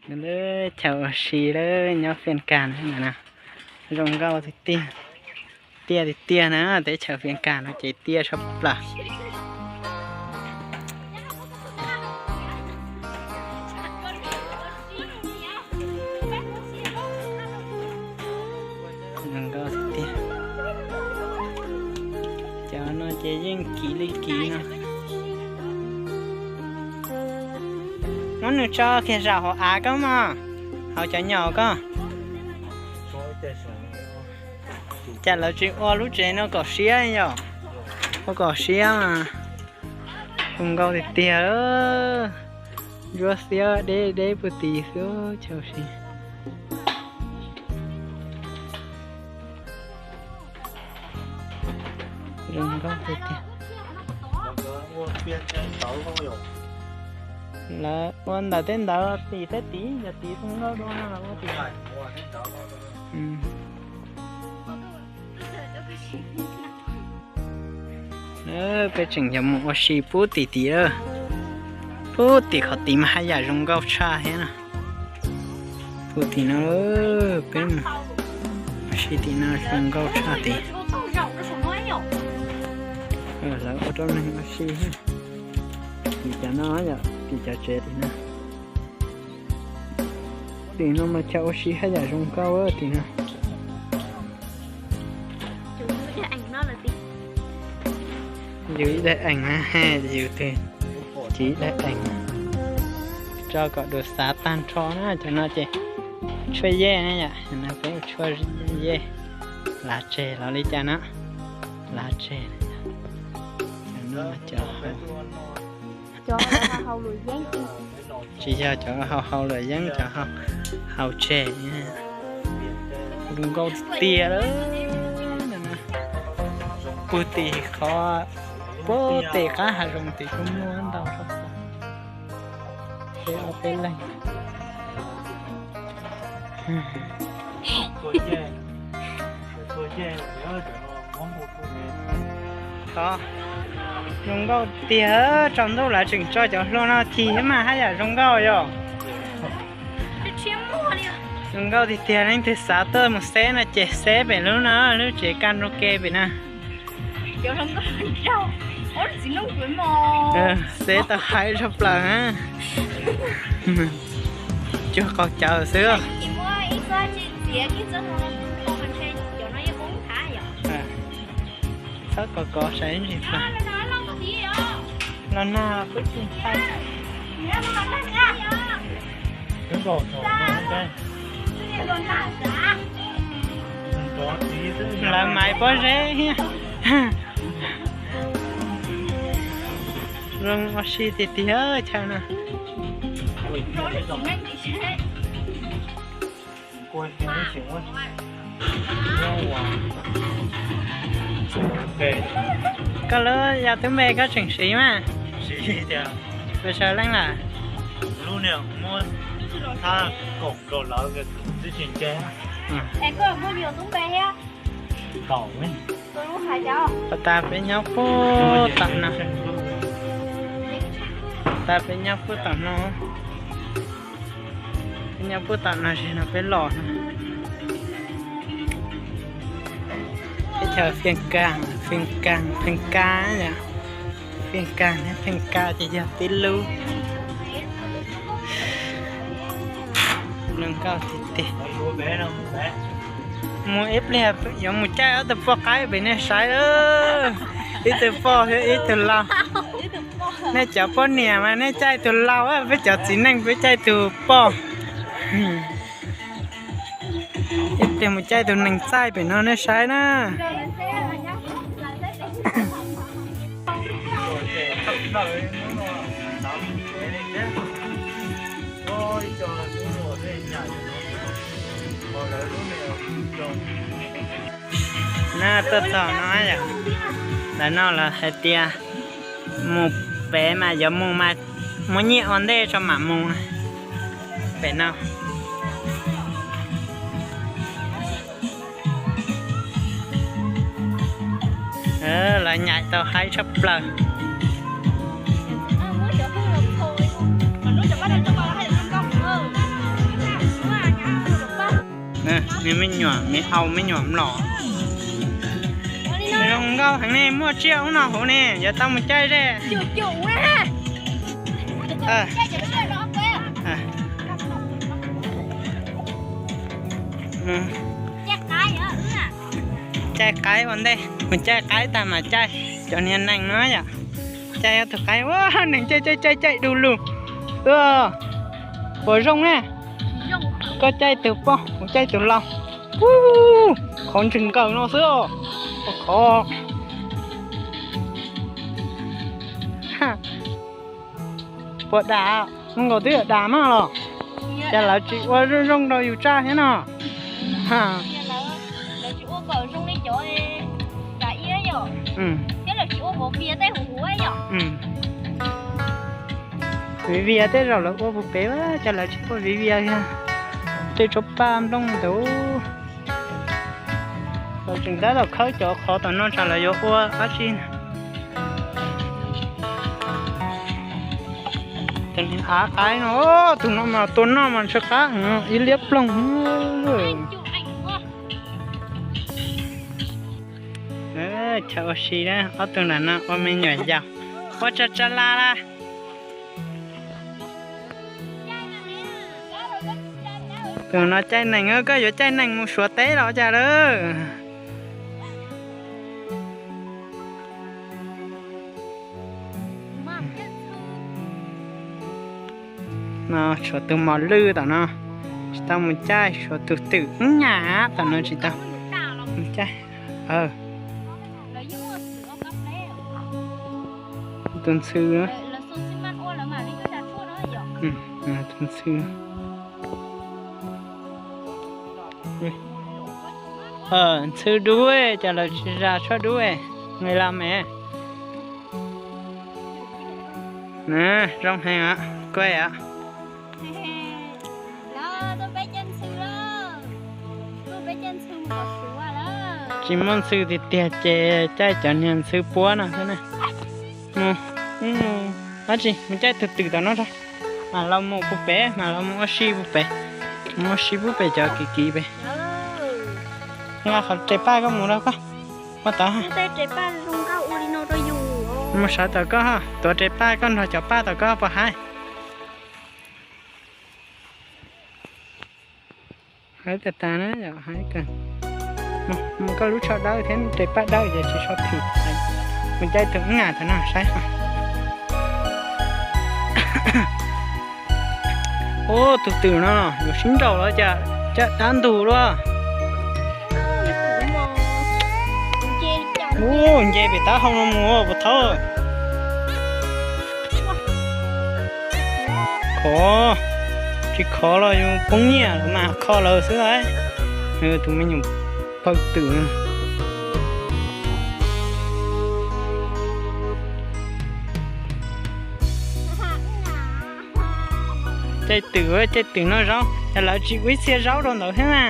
Lawv chaw ua si lawv nyob Fij Kas na, zoo nkauj tiag tiag, tiaj tiag tiag na, teb chaws Fij Kas no ces tiaj tshaj plaws. Zoo nkauj tiag. Cov no ces yeej kiv li kiv no. Muab nws tso kiag zaum hauv av koj mog, hauv cov nyaum koj. Cas lawv tsis ua lub tsev no kom siab yom? Ua kom siab mas zoo nkauj tiag tiag. Ntsuab xiab deb deb puag tim xwb, chaw si. Zoo nkauj tiag tiag. Lawv ua ntawm tej ntawd tim thiab tim, yog tim zoo nkauj dua no los ua tim. Peb tseem yuav mus ua si pub tim tim, pub tim qhov tid mas haj yam zoo nkauj tshaj thiab na. Pub tim no, peb mus ua si tim no zoo nkauj tshaj tid. Lawv ua rau neeg ua si, tim cov no yom, tim cov tsev tim no. Tim no mas chaw ua si haj yam zoo nkauj tim no. Yus ib daim eem na, yus twg tsis ib daim eem, tso kom dua xav tag nrho na. Cov no ces tshuaj yej na yom, no peb tshuaj yej, lav tseg los li cas na, lav tseg. Tsis yog cov hau hau luam yeeb, cov hau tseg. Zoo nkauj tiag lawm. Pug tim qhov, pug tim qab hav zoov tim kuj muaj ntau. Peb ob peb leeg. Zoo nkauj tiag, tsaus ntuj lawv tseem tso cov hlua no khi thiab mas haj yam zoo nkauj yom. Zoo nkauj tiag tiag, leej twg xav tuaj mus xeb no ces xeb pem lub no, lub tsev karaoke pem na. Xeb tau haib tshaj plaws na. Cuag qaug cawv xwb. Txhob kov kov saib ntsis. Los nag los kuj tsis ntshai. Lawv maiv pob zeb thiab. Zoo ua si tiag tiag chaw no. Koj lub yog tub npe koj tseem siv mas? Siv tiag. Pes tsawg leej lawm? Lub niag muab thab koom rau lawv twb tsis nce. Es koj muaj me nyuam tub npe thiab? Pas tas peb nyob puag tom no. Pas tas peb nyob puag tom no. Peb nyob puag tom no, tsis no peb los no. Teb chaws Fij Kas, Fij Kas, Fij Kas yom. Fij Kas thiab Fij Kas ces yog tib lub. Zoo nkauj tiag tiag. Mus ib pliag yuav mus caij ob tug poj qaib pem nej saib. Ib tug poj thiab ib tug lau. Nej cov poj niam mas nej caij tus lau, peb cov txiv neej peb caij tus poj. Ib pliag mus caij tus nees txaij pem no nej saib na. Na tuaj txog no yom, ntawm no lawv hais tias mus pem mas yuav mus mas muab nyiaj ua ntej tso mam mus. Pem no lawv nyaim tau haib tshaj plaws. Nws me nyuam, me au me nyuam mlom. Zoo nkauj heev ne, muaj tsiaj ub no huv ne, yuav tau mus caij ze. Caij qaib ua ntej, mus caij qaib tag mam caij. Cov niag nees no yom, caij ob tug qaib ua neeg caij caij caij caij du lug. Puas zoo ne? Koj caij tus poj, kuv caij tus laus. Qhov ntseeg nkaws no xwb os. Qhov puas dam, zoo nkaus twb yog dam no los. Cas lawv tsis ua zoo zoo rau yus tsa thiab no? Viv vias tej zaum lawv ua puag pem, cas lawv tsis ua viv vias thiab. Tej tsob paj nplooj ntawd, lawv tseem tab tom khawb cov qhov tom no tsam lawv yuav ua dab tsi. Tus niag av qaib no, tus no mas tua noj mas ntshe qab, ib liab ploog. Chaw ua si na, ob tug nram no ua me nyuam yaus, ua tsa tsa la la. Tus no caij nees, koj yuav caij nees mus Suav teb los cas lawm? No tshuav tus mos lwj tom no, tsis tau mus caij, tshuav tus twm ib nyam tom no tsis tau mus caij. Tus ntxhw, tus ntxhw. Ntxhw dub, cas lawv tsis zas tshuaj dub, nqis los me. Zoo heev os, kuj os. Tsis muaj ntxhw tiag tiag ces caij cov niag ntxhw puab no xwb na. Mus, mus, dab tsi, mus caij tus twm tom no rau. Mam los mus puag pem, mam los mus ua si puag pem. Mus ua si puag pem cov kiv kiv pem. Nqa qhov res paj koj mus rau koj. Ua tod, mus sawv tom koj, tuav res paj koj nrog cov paj tom koj puas hais? Hais tas tas na, hais kawg. Mus koj lub tsho dawb thiab res paj dawb ces tsis tshua phim. Mus caij tus ib ngam thaum no saib. Ub, tus twm no yuav sib nraus los cas, cas dab ntug luaj. Ub, nce pem taub hau no mus puas thaub. Khov, tsis khov los yus poob nyiaj lawm mas kho lawm xwb lauj. Tus me nyuam pawg twm. Caij twm, caij twm noj zaub, cas lawv tsis ua ib txhia zaub rau ntawd thiab na.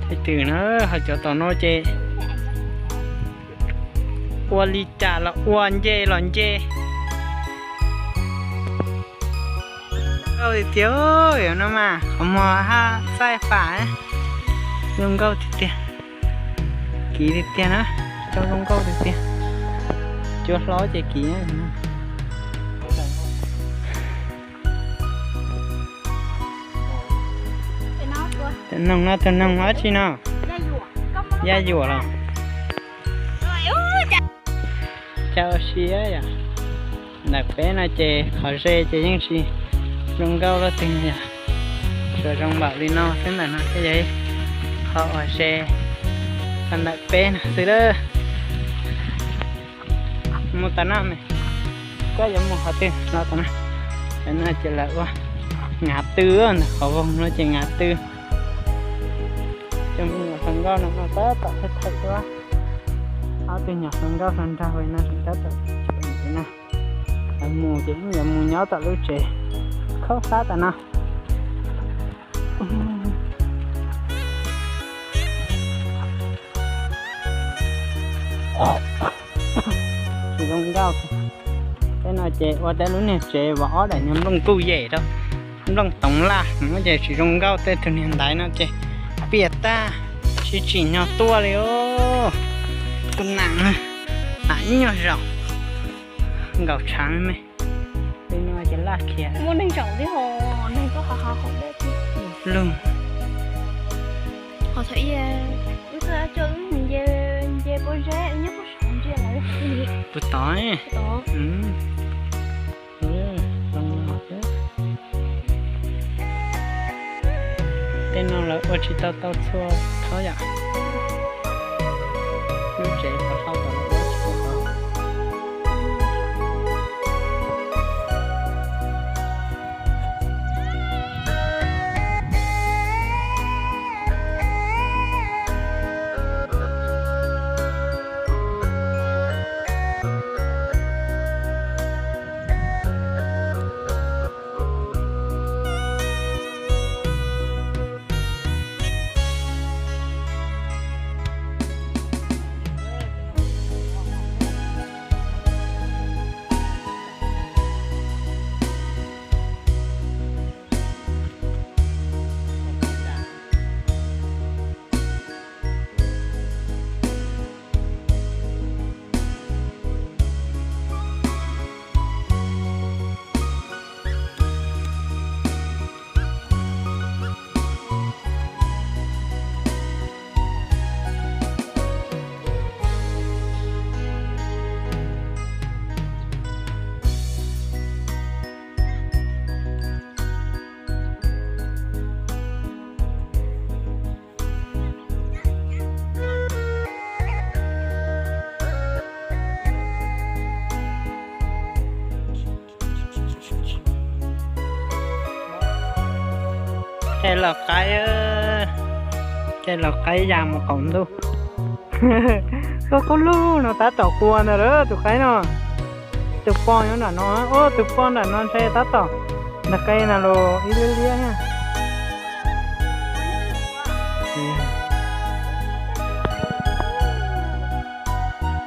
Caij twm na, hos cov tom no ces ua li cas los ua, nce los nce. Nkauj tiag tiag, no mas qhov muag haj txaij fam, zoo nkauj tiag tiag. Kiv tiag tiag na, coj zoo nkauj tiag tiag. Cua hlob ces kiv. Tus noog no, tus noog dab tsi no? Yaj yuam los? Cas ua si yom. Ntawm peb no ces qhov ze ces yeej tsis zoo nkauj luaj twg yom. Tsuas zoo npaum li no xwb, ntawm no thiaj yog ib qho uas ze rau ntawm peb no xwb lawm. Mus tom no me, koj yuav mus qhov twg los tom no. Tom no ces lawv ua ngav tw, ntawm qhov voog no ces ngav tw. Cov me nyuam hluas nkauj no no tab tom thaij thaij duab. Ob tug nyuam hluas nkauj hluas nraug no tseem tab tom no. Lawv mus ces yuav mus nyob tom lub tsev khaub hlab tom no. Tsis zoo nkauj. Tej no ces ua tej lub niag tsev vov ob daim niag nplooj kuj yem rau. Nplooj toov laj no ces tsis zoo nkauj, tej tug niag ntaiv no ces piam tag, tsis tsim nyog tuaj li os. Tus nam, nam ib nyuag zaum nkaus tshav me. Li no ces laj khiav. Muaj neeg zaum li ho, neeg tuaj hauv hauv dej lug. Ho thaum ib wb tuaj coj wb nce, nce pob zeb nyob pob saud ntsia lawm. Puag tod. Tej no lawv ua tsis tau tau txhua thob yom. Lub tsev qhov hlau tom lawv ua tsis tau tau. Caij laug qaib, caij laug qaib ya mus qaum ntuj. Koj qub lug no tab tom qua ntawd lawm tus qaib no. Tus poj nyob nram no, tus poj nram no ntshe tab tom ntag qe na los ib liab liab na.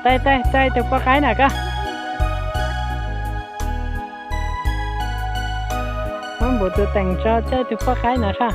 Caij, caij, caij tus poj qaib na koj. Muab npuv tus teem tso caij tus poj qaib na saj.